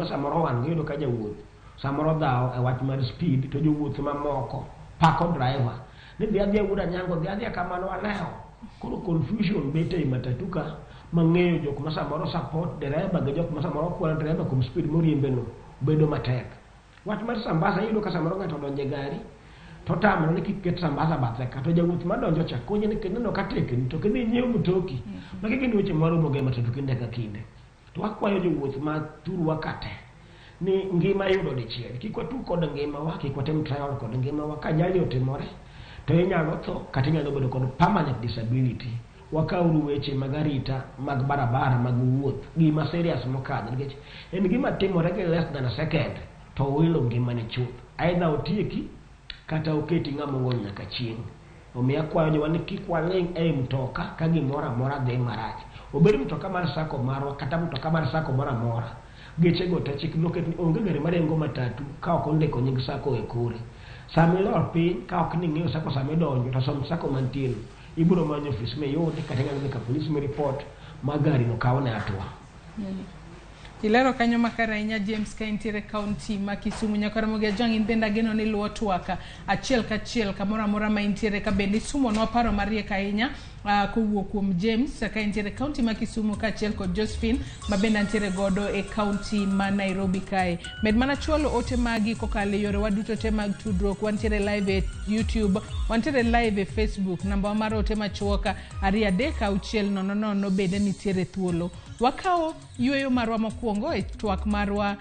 ma samoro wan go iyudo ka jawuoth samoro dhawo e wach mar speed to jowuoth mamoko pako driver ni dhi adhiya wuod Anyango dhi adhiya kamano alewo. Koro confusion bet ei matatu ka mang'eyo jok ma samoro support dereba gi jok ma samoro kwalo dereba kuom speed moriembe no bedo matek. Wach mar sambasa iyudo ka samoro ng'ato odonjo e gari to otamore ni kik ket sambasa bathe ka to jawuoth madonjo cha konye ni neno ka tekni to kidhi nyiew mtoki. Magi gin weche mwaromo go e matatu kinde ka kinde. To wakwayo jowuoth ma thurwa ka te ni ngima yudo dichiel kik watug kod ngimawa kik watim trial kod ngimawa ka ajali otimore to inyalo tho kata inyalo bedo kod permanent disability. Wakawuru weche mag arita mag barabara mag wuoth gima serious mokadho nikech en gima timore gi less than a second to owilo ngimani chuth either otieki kata oketi ng'ama ong'ol nyaka chieng'. Omiyo akwayo jowa ni kik waling' ei mtoka ka gimoro amora dhi marach. Obed mtoka mar sacco marwa kata mtoka mar sacco moro amora, gechego te chik noket ni onge gari maringo matatu ka ok ondiko nying sacco e kore. Sama ilor piny ka ok ni ing'eyo sacco sama idonjo to som sacco mantie no. Ibiro manyo ofis miyudi kata inyalo dhi ka polis mi report ma gari no kawne hatua. Ilero kanyo makare ahinya James ka intiere kaunti ma Kisumu. Nyakaramogi Ajwang' in bende ageno ni luwo twak achiel kachiel kamoro amora ma intiere ka bende isumonwa paro mariek ahinya kowuok kuom James ka intiere kaunti ma Kisumu kaachiel kod Josephine ma bende antiere godo e kaunti ma Nairobi kae. Med mana chwalo ote magi kokalo e yorewa duto te mag tudruok. Wantiere live e YouTube, wantiere live e Facebook. Namba wa mar ote machuok 23600 bende nitiere thuolo. Wakawo yueyo marwa mokwongo e twak marwa.